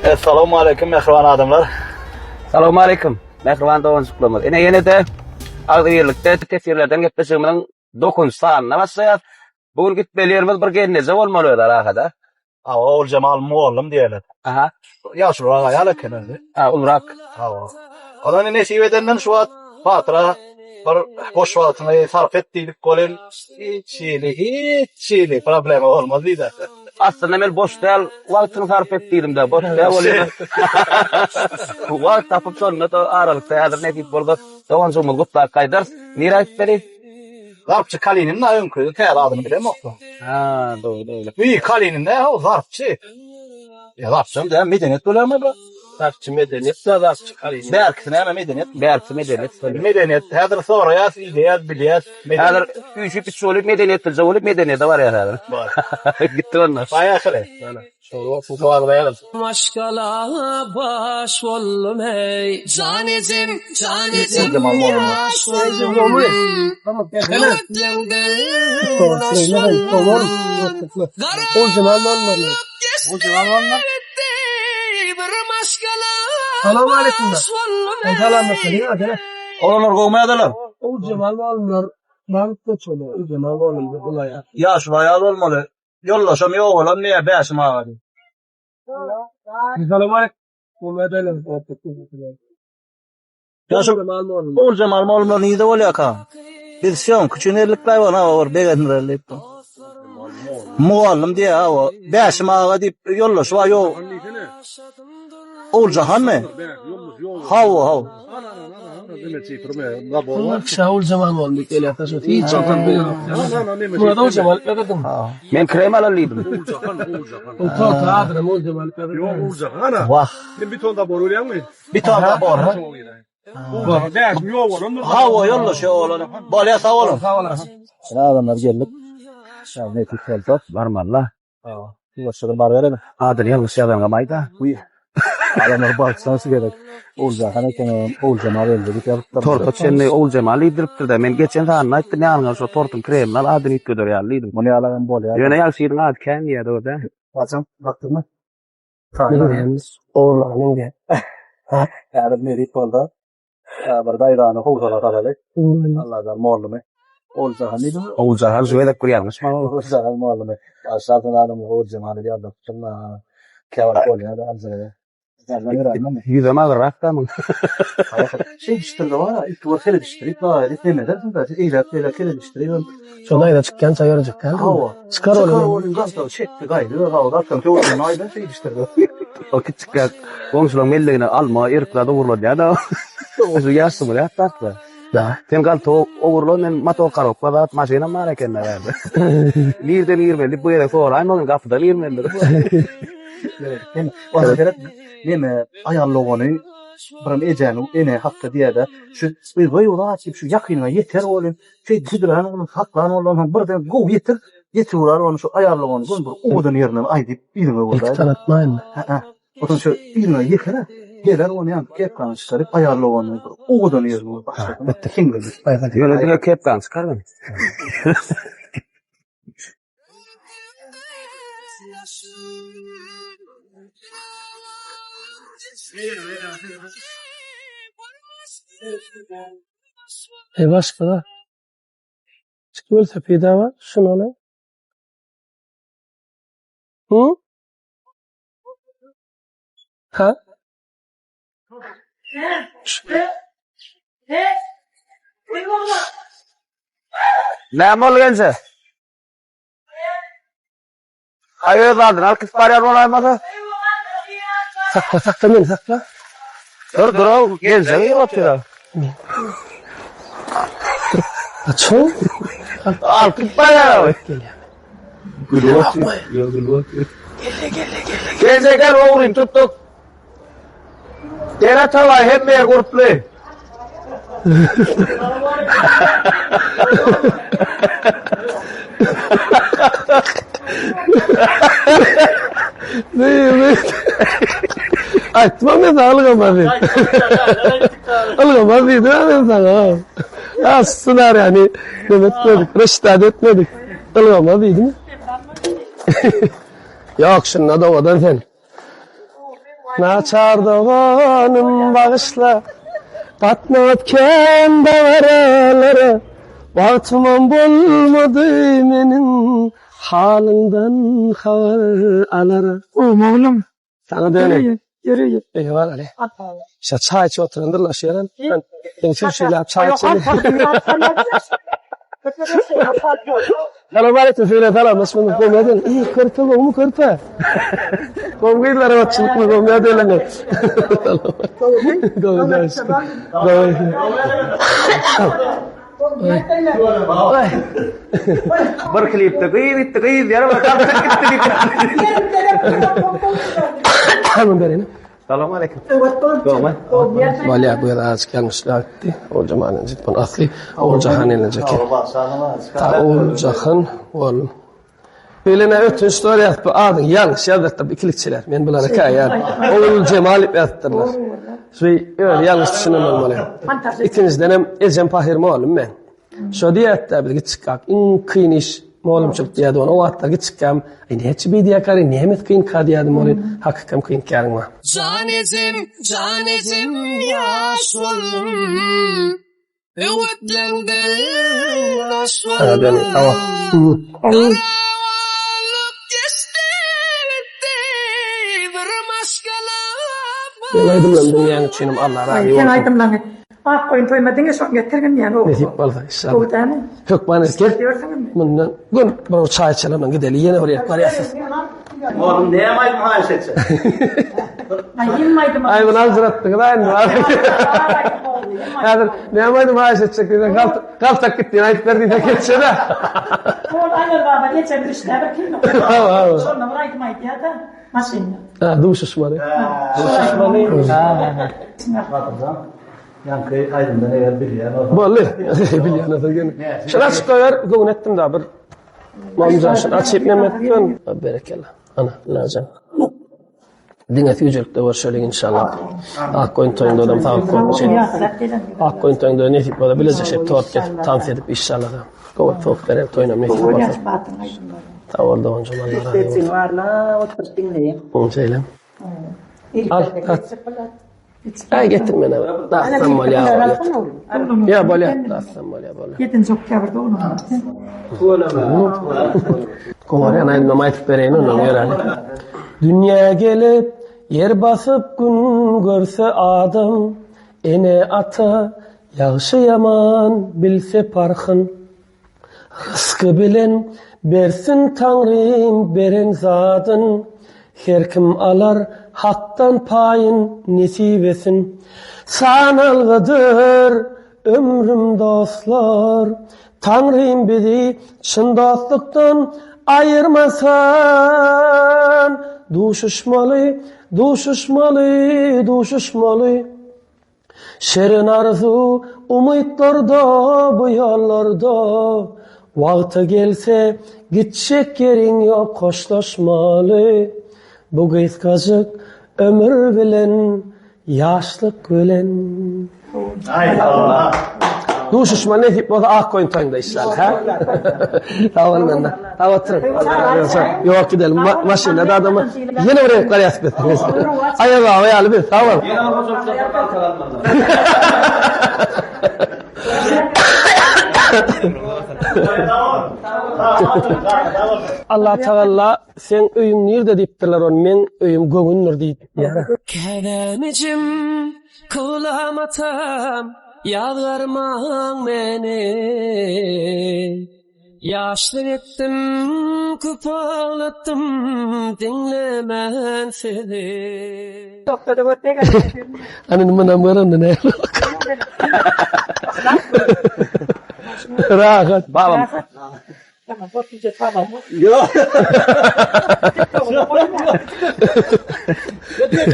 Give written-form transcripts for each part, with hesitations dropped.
Essalamu aleýkum mähriban adamlar. Salam aleýkum mähriban doganjyklarymyz. Ine ýene-de agzybirlikde teswirlerden gepleşigimiziň 9-njy sanyna başlaýas. Bu gün gitmeli ýerimiz bir gelneje bolmaly özi arahada. Hawa, Oguljemal mugallym diýerler. Aha. Ýaşulurak aýal eken özi. Ha, ulurak. Hawa. Ondan nesip edenden şu wagt Batyra bir boş wagtyňy sarp et diýdik welin hiç hili, hiç hili problema bolmaz diýdi. Aslynda men boş däl, wagtyňy sarp et diýdim-de, boş däl bolýar. Wagt tapyp şonda-da aralykda häzir nesip bolsa doganjygymyzy gutlap gaýdarys. Nirä gitmeli? Zarpçy Kalinin da öňki täze adyny bilemok. Ha, dogry, dogry. Uý, Kalinin dä, o zarpçy. Ya zarpçam dä, medeniýet bolýarmy bu? Zarpçy medeniýet da zarpçy Kalinin. Bärkisi näme medeniýet? Bärkisi medeniýet. Medeniýet. Häzir soraýas, ideýäs, bilýäs. Häzir üýşüp içi bolup medeniýet bilje bolup medeniýete barýar häzir. Bar. Gitdik onda. Baý ahyry. Şol bolsun sowalyny aýalym. Maşgala baş boldum eý. Jan ejem, jan ejem ýaşlygym. Oglanlar gowmy ýadalar? Ýaşuly aýal bolmaly. Ýoldaşam ýogalan diýýär Bäşim aga diýip. Ýaşuly Oguljemal mugallymlar nirde bolýarka? Biz syýoňky üçin geldik daýy ony hawa bir begendireli diýip. Mugallym diýýär hawa. Bäşim aga diýip ýoldaşy bar ýok. Oguljahanmy? Hawa hawa. Men krem alaly diýdim. Wah. Bir ton da bor. Hawa ýoldaş ýogalan. Bolýar sag boluň. Sag boluň. Adamlar geldik. Şa nesip bolsa. Barmalla. Hawa. Ýuwaşjadan baryberelim. Adyny ýalňyş ýazanyňam aýda. Uý. Adamlar bagyşlansy gerek. Oguljahan eken, Oguljemal geldi diýip ýazypdyr. Torta çenli Oguljemal diýdiripdir-de. Men geçen sanynda aýtdym, ýanyňa şo tortuň kremini al, adyny üýtgeder ýaly diýdim. Muny ýalam bolýar. Ýöne ýagşynyň ady kän diýýär, dogry däl. Haçan bakdyňmy? Häzir nesip bolsa, bir daýzany howsala salaly. Allajan mollumy. Oguljahan diýdimi? Oguljahan şu gezek bir ýalňyşma. Oguljahan mollumy. Başlardan adamlar Oguljemal diýip ýazdyrypdyr. Käwagt bolýar-da aljyraýar. Ýüzem agyrrak-da muň. Şeýdişdirdi bar, ilki bir seredişdirip, gaýry demedersiň-de, eýläk-beýläk seredişdiribem. Şo daýza çykýança ýörejek dälmi? Hawa. Çykar ol. Çykar ol, galtagy çekdi, gaýdy, hawa, galtagyň töweregini aýlan şeýdişdirdi. O kiçjikkä goňşularyň mellegine alma, erik zat ogurladýar-da. Şu ýaşlygymyzy ýatlarys-da. Da. Sen galtagy ogurla, men motor korobka zat, maşynam bar eken-dä bärde. Nirden girmeli, bu gezek soraýmagyn, gapydan girmelidir. Sen oňa seret, neme, aýal dogany biram ejäni, ene hakda diýýär-de, şu gyz zat diýip, şu ýakynyňa ýeter welin, şeýdip südürän ony, saklan ondan soň birden gowy ýetir, ýetip urar ony şu aýal dogany gün bir owadan ýerinden aýdyp yzyňa Ilki tanatmaýynmy? Hä-ä. Onsoň şu yzyňa ýeter-ä, geler ony ýaňky kepkany çykaryp, aýal dogany bir owadan ýerinden başlasyn, hiňlenip. Ýöne diňe kepkany çykargyn. E başga-da. Çyk welosiped bar, şuny alaý. Hı? Ha? Näme boldy genje? Aý öz adyny alyp gidip barýar bolaýmasa. Sakla, sakla meni, sakla. Dur, dur, genje girip otyr. Açyň. Alyp gidip barýar. Gülüp otyr. Gülüp otyr. Genje gel ogryny tutduk. Dere tabaý hemme ýer gurply. Aýtma men saňa ylgamaz diýip. Ylgamaz diýdim men saňa. Ýa ssenariýany neme etmedik, reştat etmedik. Ylgamaz diýdim. Ýok, şunda-da owadan sen. Naçar doganym bagyşla, Gatnap kän dabaralara, Wagtymam bolmady meniň, Halyňdan habar alara. Gowmy oglum? Saňa döneýin. Ýöre ýöre. Eýwal Ali. Şa çaý içip oturandyrlar şu ýerem. Sen sürşüläp çaý içeli. Salam aleyküm söyle salam. Nasıl gowy İyi körpe gowmy körpe? Gowy gyzlar otçulykmy gowmy ýa Gowy. Gowy. Bir klipde gyz gitdi, gyz ýere bir galtak gitdi diýip. Hemen bereni. Salam aleyküm. Gowmy? Bolýar bu ýer azajyk ýalňyşlyk gitdi. Oguljaman injik bun asly Oguljahan elinjek. Ta Oguljahan ol. Beýlene ötünç soraýas bu adyň ýalňyş ýazdyrypdyr bu ikilikçiler. Men bulara käýän. Oguljemal diýip ýazypdyrlar. Şu özi ýalňyş düşünen bolmaly. Ikinjidenem ejem pahyr mugallym men. Şo diýýärdi biz kiçikak iň kyn iş mugallymçylyk diýýärdi ony. O wagtlar kiçikkäm, aý näçe beý diýýärkäri, näme kynka diýýärdim ony. Hakykam kyn käriň bar. Jan ejem, jan ejem ýaş boldum. Öwütleňden daş boldum. Garawalyk geçdi gitdi bir maşgala Meň aýdymlarymy diňleýäň üçinem Allah razy bolsun. Seň aýdymlaňy Ak goýun toýuma diňe şony getirgin diýen ogul. Nesip bolsa inşallah. Gowy dämi? Hökman gel. Mundan gün bir çaý içelim ondan gideli ýene bir ýere barýas. Oglum näme aýdym haýyş etjek? Aý hemme aýdym. Aý muny aljyratdyňyz aý indi. Häzir näme aýdym haýyş etjek diýseň galt galtak git diýen aýdyp ber diýseň geçse-de. Ol Aýaz baba geçen düşdä bir kino. Şonda bir aýdym aýdýar-da maşynda. Ha duşuşmaly. Duşuşmaly. Batyrjan, ýaňky aýdymdan eger bilýän bolsaň. Boldy. Bilýän bolsaň gene. Şuny açyp goýber, göwün etdim da bir. Mamjan şuny açyp näme etdim? Berekella. Ana, Lajan. Diňe süýjülikde görşeliň inşallah. Ak goýun toýunda adam saglyk bolsun. Ak goýun toýunda nesip bolsa bileje şeýdip tort kesip tans edip inşallah. Gowy sowuk berer toýuna nesip bolsa. Sag bol doganjygym Allah razy bolsun. Sesiň barla oturyp diňleýin. Şeýle. Al, tat. Aý getir meni. Dassam bolýar. Ýa bolýar, dassam bolýar, bolýar. 7-nji oktýabrda oglum. Gowarýan aýdymam aýdyp bereýin ondan göräli. Dünýä gelip, ýer basyp gün görse adam, ene-ata ýagşy-ýaman bilse parhyn. Rysky bilen bersin Taňrym beren zadyn, Her kim alar Hakdan paýyn nesibesin. Sanalgydyr ömrüm dostlar, Taňrym bizi çyn dostlukdan aýyrmasyn. Duşuşmaly, duşuşmaly, duşuşmaly. Şirin arzuw umytlarda bu ýollarda Wagty gelse gitjek ýeriň ýok hoşlaşmaly Bu gysgajyk ömür bilen ýaşlyk bilen. Duşuşma nesip bolsa ak goýun toýunda inşallah hä. Sag boluň indi. Sag oturyň. Ýok gidelim maşynda adamy ýene bir gezek barýas biz. Aýaz baba ýaly biz sag bol. Ýene bir hojalykdan palta almaly. Allah tagalla seň öýüň nirde diýipdirler ony meň öýüm göwündir diýip. Käbämijim Kylam atam ýazgarmaň meni Ýaşlyk etdim köp aglatdym diňlemän sizi. Ana indi munam görende näme Rahat. Babam. Tamam, otuzja tamam. Ýok.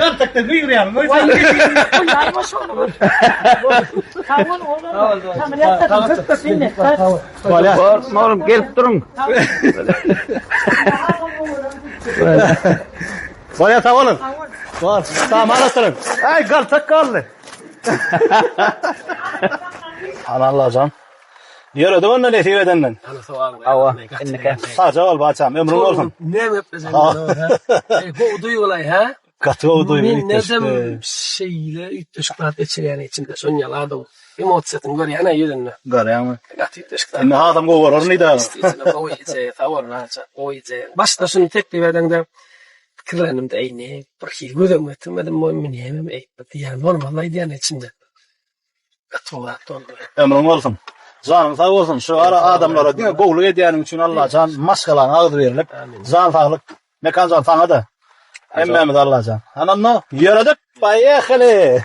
Galtakda güýrýän. Goýaýma şony. Sag bol oglum. Köp köp minnetdar. Bolýar. Oglum gelip duruň. Bolýar, sag boluň. Bor, saman oturyň. Aý, galtak galdy. Ana Allajan. Ýöredik onda nesip edenden. Hawa, indiki. Sagja bol baçam, ömrüň bolsun. Näme gepleseň, gowy duýgulaý, hä? Gaty gowy duýgy Men nädem şeýle üýtgeşik zat geçirýän içinde şon ýaly adam emosiýasyny görýän-ä ýüzünde. Görýäňmi? Gaty üýtgeşik zat. Indi hasam gowy bolaryn diýdi. Gowy eje, sag bol Raja, gowy eje. Başda şuny teklip edeňde pikirlendim-de, eý ne bir hili göz öňüme getirmedim, men näme eý diýýän bolmaz-la diýýän içimde. Gaty gowy zat boldy. Ömrüň bolsun. Janyň sag bolsun. Şu ara adamlara diňe gowulyk edýäniň üçin Allajan maşgalaňa agzybirlik, jan saglyk. Mekanjan saňa-da. Hemmämize Allajan. Ana onda ýöredik. Poýehali.